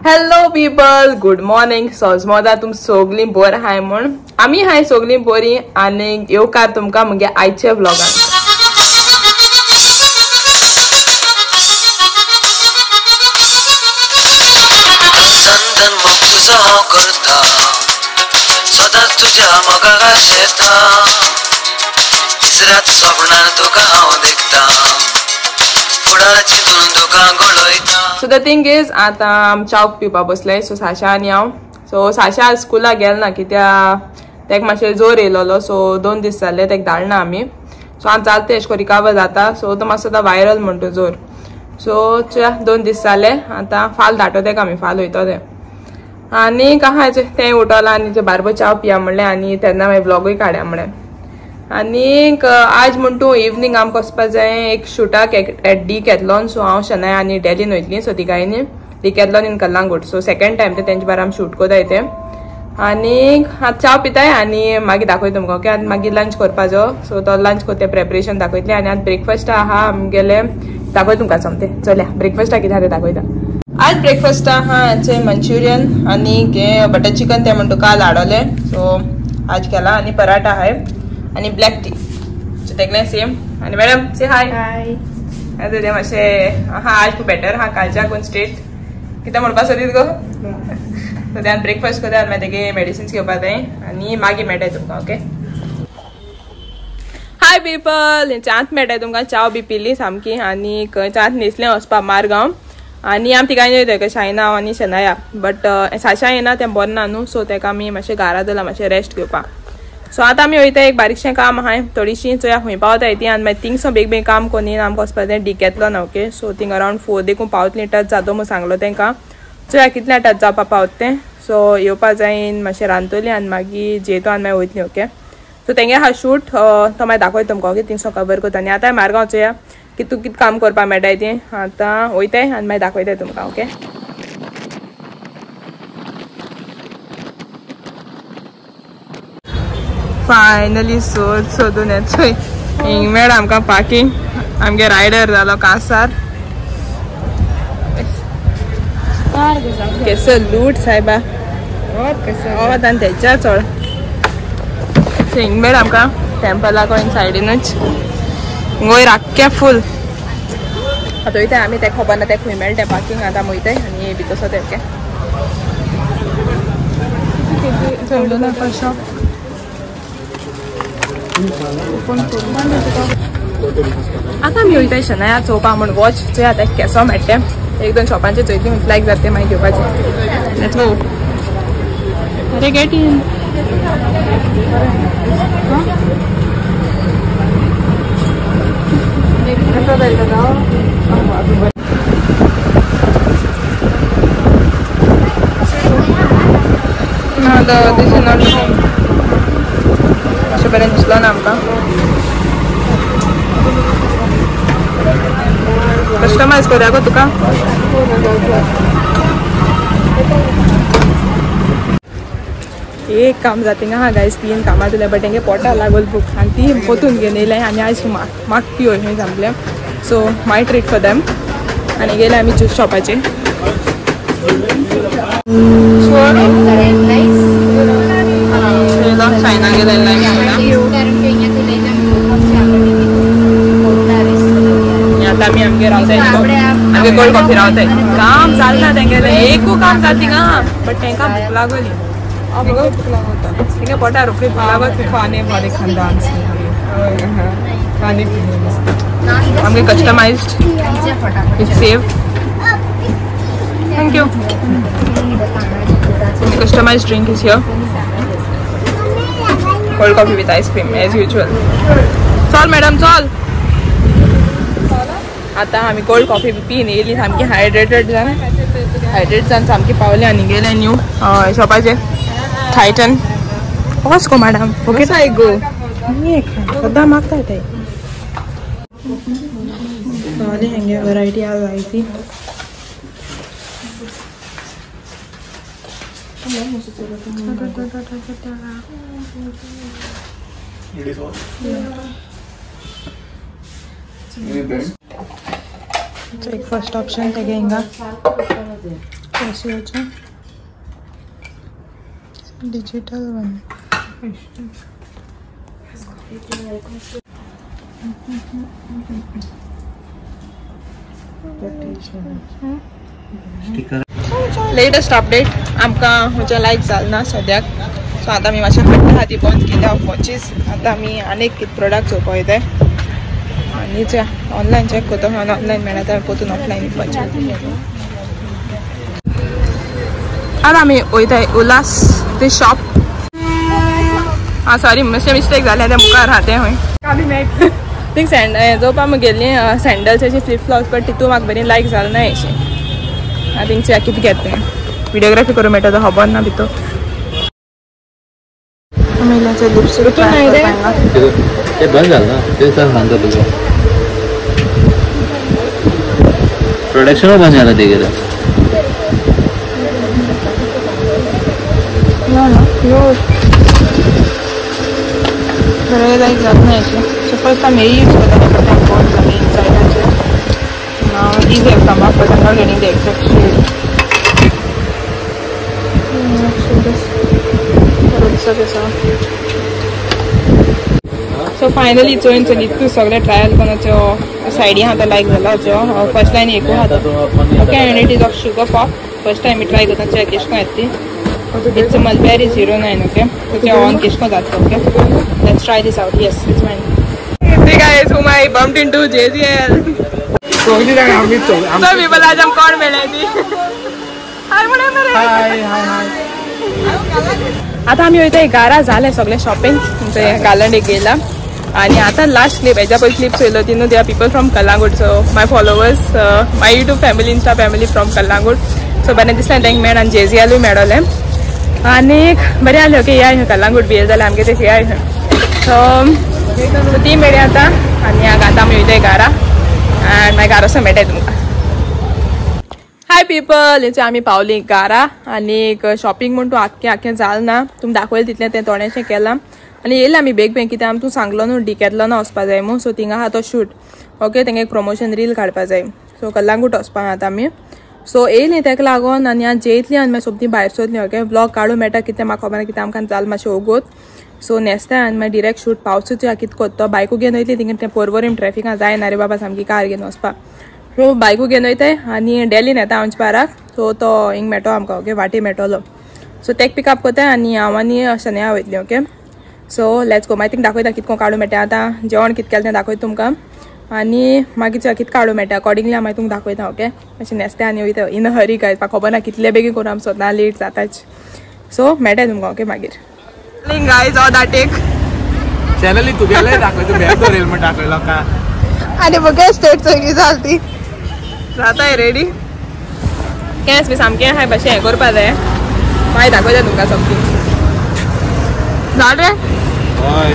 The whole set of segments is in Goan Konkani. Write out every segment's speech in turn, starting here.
Hello people, good morning. सोजमोदा तुम सोगली बोर हाय म्हूण आमी हाय सोगली बोरी आनी येवकार तुमकां मुगे आयचे व्लॉगान. सो the thing is आतां आम च्याव पिवपा बसले. सो साशा आनी हांव. सो साशा आज स्कुलाक गेल ना कित्याक तेका मातशें जोर येयलोलो. सो 2 दीस जाले तेका धाडना आमी. सो आतां जाता तें एशें रिकवर जाता. सो तो मातसो आतां वायरल म्हणटा जोर. सो चोया 2 दीस जाले आतां फाल धाडटो तेका आमी, फाल वयतो तें. आनी आहा तें उठोलां आनी बारबो च्याव पिया म्हणलें आनी तेन्ना मागीर व्लॉगूय काडया म्हणलें. आनीक आज म्हण तूं इवनींग आमकां वचपा जाय एक शुटाक एट डिकॅथलॉन. सो हांव शनाय आनी डेलीन वयतली. सो तिगांयनी Decathlon in Calangute. So second time तें तेंचे बारा आमी शूट कोताय तें. आनीक आतां च्याव पिताय आनी मागीर दाखयता तुमकां. ओके, आनी मागीर लंच करपाचो. सो तो लंच कोत्ता प्रेपरेशन दाखयतलें आनी आतां ब्रेकफास्ट आहा आमगेलें दाखयता तुमकां सोमतें. चलया ब्रेकफास्टाक कितें आहा तें दाखयता. आज ब्रेकफास्ट आहा मंचुरियन आनी बटर चिकन तें म्हण तुका हाडोलें. सो आज केला आनी पराठा आहाय आनी ब्लॅक टी. सो तेगलें सेम. आनी मॅडम से हाय. हाय. आतां तें मातशें आहा आज खूब बेटर आहा कालच्याकून स्ट्रेट. कितें म्हणपा सोदीत गो. सो ते ब्रेकफास्ट करता आनी मागीर तेगे मेडिसिन्स घेवपा जाय आनी मागीर मेळटाय तुमकां. ओके, हाय पीपल, च्यात मेळटाय तुमकां. च्याव बी पिली सामकी आनी च्यात न्हेसलें वचपा मारगांव. आनी आमी तिगांय वयता शायना आनी शनाया. बट साशा येना तें बरें ना न्हू. सो तेका आमी मातशें घारा दवरलां मातशें रेस्ट घेवपाक. सो आतां आमी वयता एक बारीकशें काम आहाय थोडीशी चोया खंय पावताय ती. आनी मागीर थिंगसो बेग बेग काम कोन्नी आमकां वचपा जाय Decathlon. Okay, so thing around 4 देखून पावतली टच जातो म्हूण सांगलो तेंकां. चोया कितल्या टच जावपा पावत तें. सो येवपा जाय मातशें रांदतली आनी मागीर जेयतो आनी मागीर वयतली. ओके, सो तेंगे आहा शूट तो मागीर दाखयता तुमकां. ओके, थिंगसो कवर करता आनी आतां मारगांव चोया की तूं कितें काम करपा मेळटाय ती. आतां वयताय आनी मागीर दाखयताय तुमकां. ओके, फायनली सोद सोदून येतोय हिंग मेळ आमकां पार्किंग. आमगे रायडर जालो कासार. केसो लूट सायबा आनी तेच्या चड. हिंग मेळ आमकां टेम्पला कोण सायडीनूच वयर आख्खें फूल. आतां वयताय आमी तेका खबर ना तेका खंय मेळटा पार्किंग. आतां आमी वयताय आनी भितर सोद. ओके, शॉप आतां आमी वयताय शनाया चोवपा म्हूण वॉच. चोया आतां केसो मेळटा. 1-2 शॉपांचे चोयतली लायक जाता मागीर घेवपाचें. Let's go. अरे get in. This is not home. अशें बरें दिसलो ना आमकां. कस्टमायज करूया गो तुका. एक काम जाता हिंगा गायज, 3 कामां जाल्यार बट तेंगे पोटा लागोल भूक आनी ती पोतून घेवन येयलें आनी आज म्हाक पियो हें सामकें. So my treat for them. आनी गेले आमी ज्यूस शॉपाचेर. चायना गेले. आतां आमी आमगे रावताय, आमगे कोल्ड कॉफी रावताय. काम चलना तेंगेलें, एकू काम जाता थिंगा बट तेंकां भूक लागोली. तेंगे पोटा रोखडी भूक लागत. खाने वाले खानदान से खाने पीने आमगे customised with save. Thank you. Customised drink is here. Cold coffee with ice cream as usual. चल मॅडम चल. आतां आमी कोल्ड कॉफी पिवन येयली सामकी हायड्रेटेड जावन हायड्रेट जावन सामकी पावले आनी गेले न्यू शॉपाचेर टायटन. वच गो मॅडम. ओके गो सदां मागताय ते. हेंगे वरायटी आज आय ती. एक फर्स्ट ऑप्शन तेगे हिंगा कॅशियोचे डिजिटल वन. लेटेस्ट अपडेट आमकां म्हज्या लायक जाल ना सद्याक. सो आतां आमी मातशें हाडटा ती बंद केल्या वॉचीस. आतां आमी आनीक कितें प्रोडक्ट चोवपा वयताय आनी ऑनलायन चॅक करता. ऑनलायन मेळटा जाल्यार परतून ऑफलायन येवपाचें. आतां आमी वयताय उल्हास ते शॉप. आं सॉरी मातशें मिस्टेक जालें तें मुखार आहा तें खंय थिंग सँड चोवपा आमी गेल्ली सँडल्स अशी फ्लिप फ्लॉप्स बट तितू म्हाका बरी लायक जालें ना अशें. आतां थिंगचे कितें घेता तें व्हिडियोग्राफी करूं मेळटा तो खबर ना भितर. लिपस्टिक ते बंद झालं ना ते सर सांगता तुका प्रोडक्शन बंद झालं ते गेलं. ना ना यो बरें लायक जालें ना अशें. सो फर्स्ट आमी यूज करता बंद जालें इनसायडाचें. Now these have come up but I'm not getting the exact shade. So finally चोयन चल इतू सगळे ट्रायल करून सायडी आहा लायक जाला जो फर्स्ट लायन एकू आहा. Okay and it is of Sugar Pop. First time me try करता चेक केश कोन येता ती. It's mulberry 09. Okay so on केश कोन जाता. Okay let's try this out. Yes it's mine. Hey guys, whom I bumped into JZL. So people आज हम कौन मिले थी. हाय म्हणा मरे. हाय हाय हाय. आतां आमी वयता घरा जालें सगळें शॉपिंग गार्लंड एक गेला आनी आतां लास्ट क्लिप हेज्या पयलीं क्लिप चोयलो ती न्हू they are people from Calangute. So my followers my YouTube family Insta family from Calangute. So बरें दिसलें तेंक मेळ आनी जेझियालूय मेळोलें आनीक बरें आसलें. ओके या कलांगूट बी येयलें जाल्यार आमगे ते या. सो ती मेळ्ळी आतां आनी आतां आमी वयताय घरा आनी मागीर घरा वचून मेळटाय तुमकां. हाय पीपल, हेचे आमी पावली घरा आनीक शॉपिंग म्हण तूं आख्खें आख्खें जालें ना. तुमी दाखयलें तितलें तें थोडेंशें केलां आनी येयलें आमी बेग बेग कित्याक आमी तूं सांगलो न्हू डिकॅथलॉना वचपा जाय म्हूण. सो थिंगा आहा तो शूट. ओके तेंगे एक प्रमोशन रील काडपा जाय. सो कलांगूट वचपा आतां आमी. सो येयलीं तेका लागोन आनी आतां जेयतलीं आनी मागीर सोमतीं भायर सरलीं. ओके ब्लॉग काडूं मेळटा कितें म्हाका खबर ना कित्याक आमकां जालें मातशें ओगोत. सो न्हेसता आनी मागीर डिरेक्ट शूट. पावसूच कितें करता बायकू घेवन वयतली थिंगा तें पोरवरीम ट्रॅफिकां जायना रे बाबा सामकी कार घेवन वचपा. सो बायकू घेवन वयताय आनी डेलीन येता आमच्या पाराक. सो तो हिंग मेळटलो आमकां. ओके वाटे मेळटलो. सो तेक पिकअप करता आनी हांव आनी शनया वयतली. Okay so let's go. मागीर थिंग दाखयता कितको काडूं मेळटा. आतां जेवण कितें केलें तें दाखयता तुमकां आनी मागीर कितें काडूं मेळटा अकॉर्डिंगली हांव मागीर तुमकां दाखयता. ओके मातशें न्हेसता आनी वयता इन हरी गायज. म्हाका खबर ना कितले बेगीन करूं आमी सदां लेट जाताच. सो मेळटा तुमकां. ओके मागीर गायज ऑ दाटेक चॅनल तुगेले दाखयता बॅग दवरेल म्हण दाखय लोकांक आनी बघ स्टेट सगळी जाल ती जाताय रेडी. केंस बी सामकें आहाय भाशें हें करपा जाय. मागीर दाखयता तुमकां सोमती. जालें हय.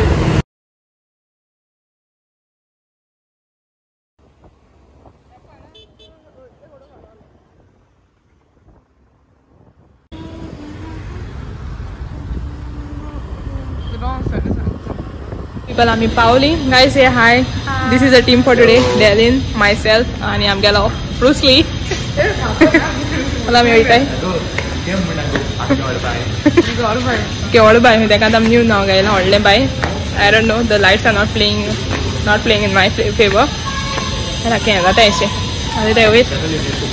पीपल आमी पावली गायज. हे hi, this is a team for today. Delin, myself आनी आमगेलो ब्रुसली. आमी वयताय केवळ बाय तेका आतां न्यू नांव गायलां व्हडलें बाय. I don't know the lights are not playing in my favour. हें जाता अशें आनी ते वयर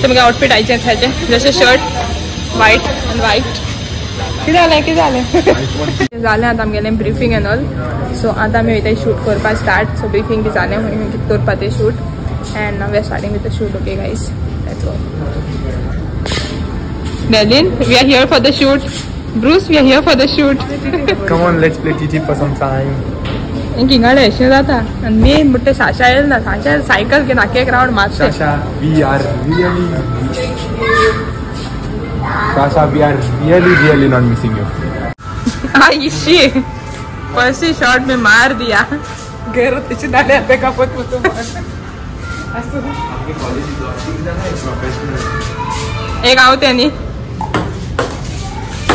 तुमगे आउटफीट आयचें हाचें जशें शर्ट वायट आनी वायट. कितें जालें कितें जालें जालें आतां आमगेलें ब्रिफींग एन्ड ऑल. सो आतां आमी वयताय शूट करपाक स्टार्ट. सो ब्रिफींग बी जालें कितें करपा तें shoot and now we are starting with the shoot. Okay guys let's go. Delin, we are here for the shoot. Bruce, we are here for the shoot. Come on, let's play TT for some time. किंगाडे अशें जाता आनी मेन म्हणटा साशा येयला ना. साशा सायकल घेवन आख्खे एक रावंड मारता. Sasha, we are really Sasha, we are really really not missing you. इशी फर्स्ट ही शॉट में मार दिया. एक आओ तेनी.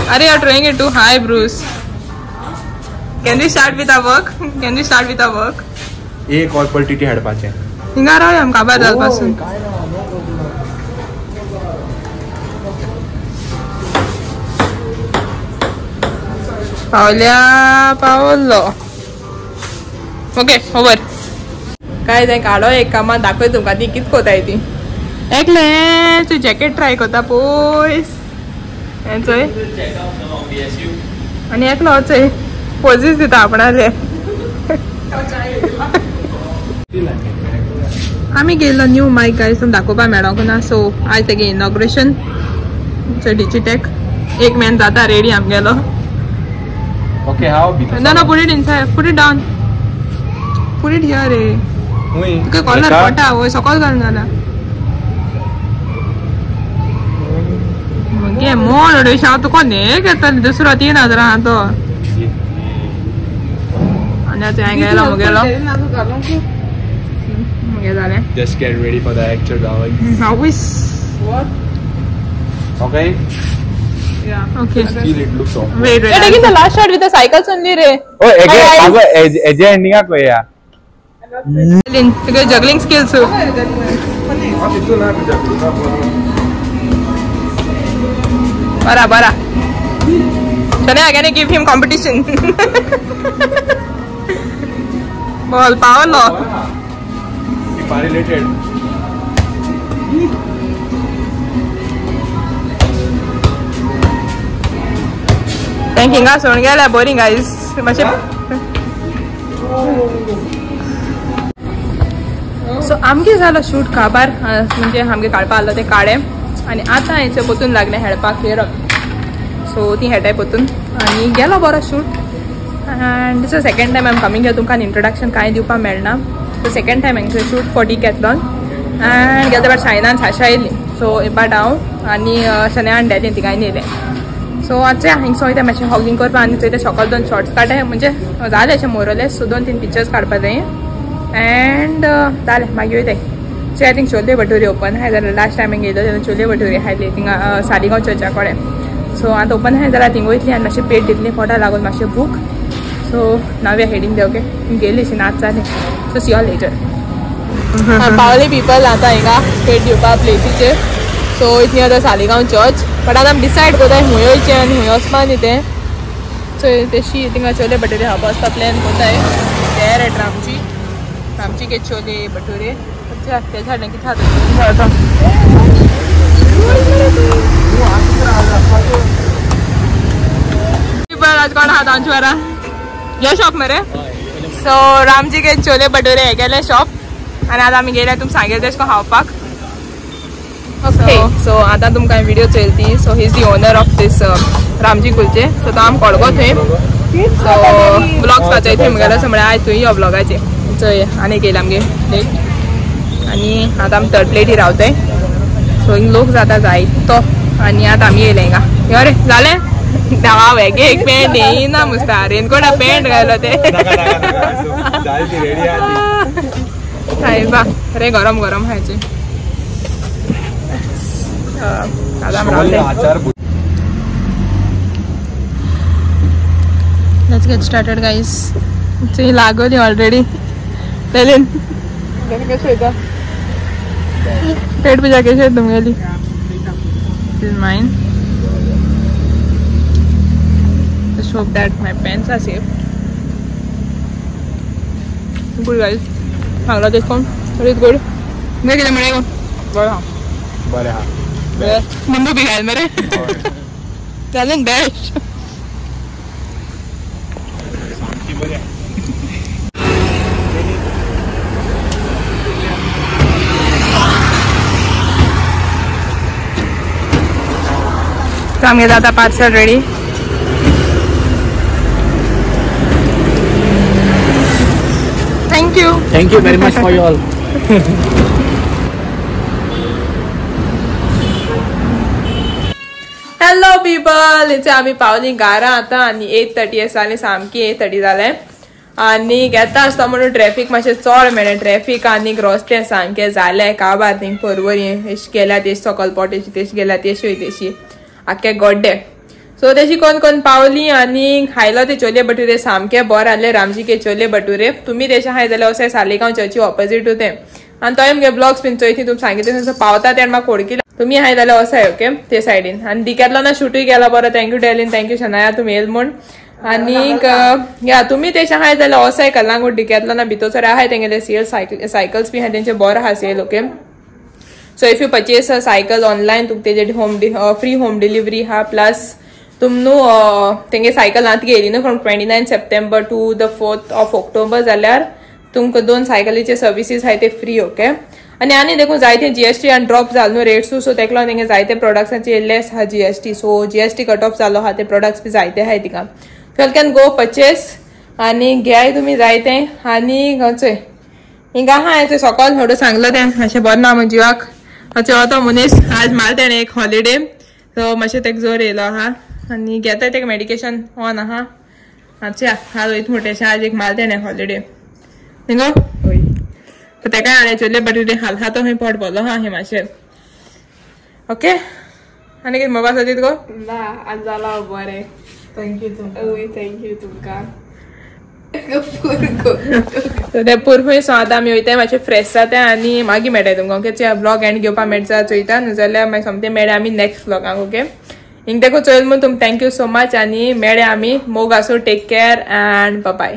अरे you are trying it too. Hi Bruce, can we start with our work? Can we start with our work? एक और पर टीटी हाडपाचें हिंगा राव आमकां काबार जाल पासून. पावल्या पावलो. Okay over. काय तें काडो एक कामां दाखय तुमकां ती कित कोताय ती. एकलें तूं जॅकेट ट्राय कोता पोयस हें चोय. आनी एकलो चोय पोजीस दिता आपणाले. आमी गेल्लो न्यू मायक गायज तुमकां दाखोवपाक मेळोंक ना. सो आयज तेगे इनॉग्रेशन सो डिजिटेक एक मॅन जाता रेडी आमगेलो. Okay, how? No, no, put it inside. Put it down. Put it here रे. तुका कॉलर पडटा वय सकयल घालून जाला. मगे मोड उडयशा हांव तुका न्ही घेतली दुसरो 3000 आहा तो. आनी आतां हांवें गेलो मुगेलो. मुगे जालें. Just get ready for the actual drawing. Always. What? Okay. Yeah. Okay. Still it looks awkward. Wait, wait. You're taking the last shot with the cycles only re. Oh, again, again ending up yeah. तुझे juggling skills. Bara bara. Chale, again give him competition. Ball पावलो. Related. Thank हिंगा सोडून गेल्या बोरिंग गायज मातशें. सो आमगे जालो शूट काबार म्हणजे आमगे काडपा आसलो ते काडे आनी आतां हेंचे पोतून लागलें हेडपाक हेरप. सो ती हेटाय पोतून आनी गेलो बरो shoot. And this second time I am coming here. तुमकां इंट्रोडक्शन कांय दिवपाक मेळना. सो सेकंड टायम हांगसर शूट फॉर डिकॅथलॉन. अँड गेले बाट शायनान साशा येयली. सो बाट हांव आनी शनयान डॅडीन तिगांय येयलें. सो आतां हांगसो वयता मातशें हॉगिंग करपा आनी थंय ते सकयल 2 शॉर्ट्स काडे म्हणजे जालें अशें मोरलेस. सो 2-3 पिक्चर्स काडपा जाय अँड जालें मागीर वयताय. So I think chole bhature open आहाय जाल्यार लास्ट टायम गेलो तेन्ना चोले भटुरे खायले थिंगा सालिगांव चर्चा कडेन. सो आतां ओपन आहाय जाल्यार थिंग वयतली आनी मातशें पेट दितली पोटा लागून मातशें भूक. So now we are heading there. Okay गेली अशी नाच जालें. So see all later. पावले पिपल आतां हिंगा पेट दिवपा प्लेसीचेर. So it's near the Saligao church. But आतां आमी डिसायड कोताय खूंय वयचें आनी खूंय वचपा न्ही तें. सो तेशी थिंगा चोले भटुरे खावपा वचपा प्लॅन कोताय. There at Ramji Ramji के चोले भटुरे. तेच्या सायडीन कितें खाता पिपल आज कोण आहा तांचे वारा यो शॉप मरे. सो रामजी के चोले भटुरे हे गेले शॉप आनी आतां आमी गेले तुमकां सांगेल तेश कोन्न खावपाक. ओके सो आतां तुमकां व्हिडिओ चोयली ती. So he is the owner of this Ramji kulche. So तो आमकां कोळगो थंय. सो ब्लॉग्स वाचय थंय मुगेलो. सो म्हळ्यार आयज थंय यो ब्लॉगाचे चोय आनी येयला आमगे प्लेट आनी आतां आमी थर्ड प्लेटी रावताय. सो हिंग लोक जाता जायतो आनी आतां आमी येयले हिंगा. यो रे जालें हांव हेगे एक पॅन्ट येयना मुस्ता रेनकोटा पॅन्ट घायलो ते. सायबा रे गरम गरम खायचे. Let's get started guys. ती लागली ऑलरेडी. तेलेन कशें वयता पेट पुजा कशें तुमगेली. This is mine. Just hope that my pants are safe. Good guys. सांगला तेच कोण it's good. तुमगे कितें म्हणलें बरें बरें आहा. लिंबू बी घायल मरे जालें बेस्ट. सामकी बरी. आमगे जाता parcel ready. Thank you. Thank you very much for you all. Hello people, इथे आमी पावली घरा आतां आनी 8:30 जाली, सामकी 8:30 जालें आनी येता आसता म्हणून ट्रॅफिक मातशें चड मेळ्ळें. ट्रॅफिक आनी रस्ते सामके जाले काबार थिंग परवरी एश गेल्या तेश सकल पोट तेश गेल्या तेश वयतेशी आख्खे गड्डे. सो तेशी कोण कोण पावली आनी खायलो ते चोले भटुरे सामके बरे आहले. रामजी के चोले भटुरे तुमी तेशे खाय जाल्यार वसाय सालिगांव चर्ची ऑपोजीट तें. आनी तोय मुगे ब्लॉग्स बीन चोयती तुमकां सांगितलें पावता तेन्ना म्हाका कोडकी तुमी हाय जाल्यार वसाय ओके ते सायडीन. आनी डिकॅथलॉना शूटूय केला बरो. Thank you Delin, thank you Shanaya तुमी येयल म्हूण. आनीक या तुमी तेशें आहाय जाल्यार वोसाय कलांगूट डिकॅथलॉना भितर आहाय तेंगेले सेल, सायकल्स बी आहाय तेंचे बरो आहा sale. Okay, so if you purchase a cycle online तुका तेजे होम फ्री होम डिलिव्हरी आहा. प्लस तुम न्हू तेंगे सायकल आतां घेयली न्हू from 29 September to the 4th of October जाल्यार तुमकां 2 सायकलीचे सर्विसीस आहाय ते फ्री. ओके, आनी आनी देखून जायते जीएसटी आनी ड्रॉप जालो न्हू रेट्सू, सो तेका लागून तेंगे जायते प्रोडक्ट्सांचे लेस आहा GST. So GST cut off जालो आहा ते प्रोडक्ट्स बी जायते आहाय तिका. सो can go purchase आनी घेयाय तुमी जायते. आनी खंयचोय हिंगा आहा सोकोल थोडो सांगलो तें मातशें बरें ना म्हण जिवाक. अचो तो मनीस आज माल तेणें एक हॉलिडे, सो मातशें तेका जोर येयलो आहा आनी घेता तेका मेडिकेशन ऑन आहा. अच्छा आज वयता म्हणटा आज एक माल तेणें हॉलिडे न्ही गो, तेकाय हांवें चोयले बट हाल तो खंय पोट भरलो आहा हें मातशें. ओके, आनी कितें म्हणपा सोदीत गो? ना, आज जाला बरें. Thank you तुमकां. Thank you तुमकां. सो ते पुरफूय. सो आतां आमी वयताय मातशें फ्रेश जाता आनी मागीर मेळटाय तुमकां. ओके, ब्लॉग एंड घेवपा मेळटा चोयता, न्हू जाल्यार मागीर सोमतें मेळ्ळे आमी नेक्स्ट ब्लॉगाक. ओके, हिंग तेका चोयल म्हूण तुमकां thank you so much आनी मेळ्ळे आमी. मोग आसूं, take care and bye.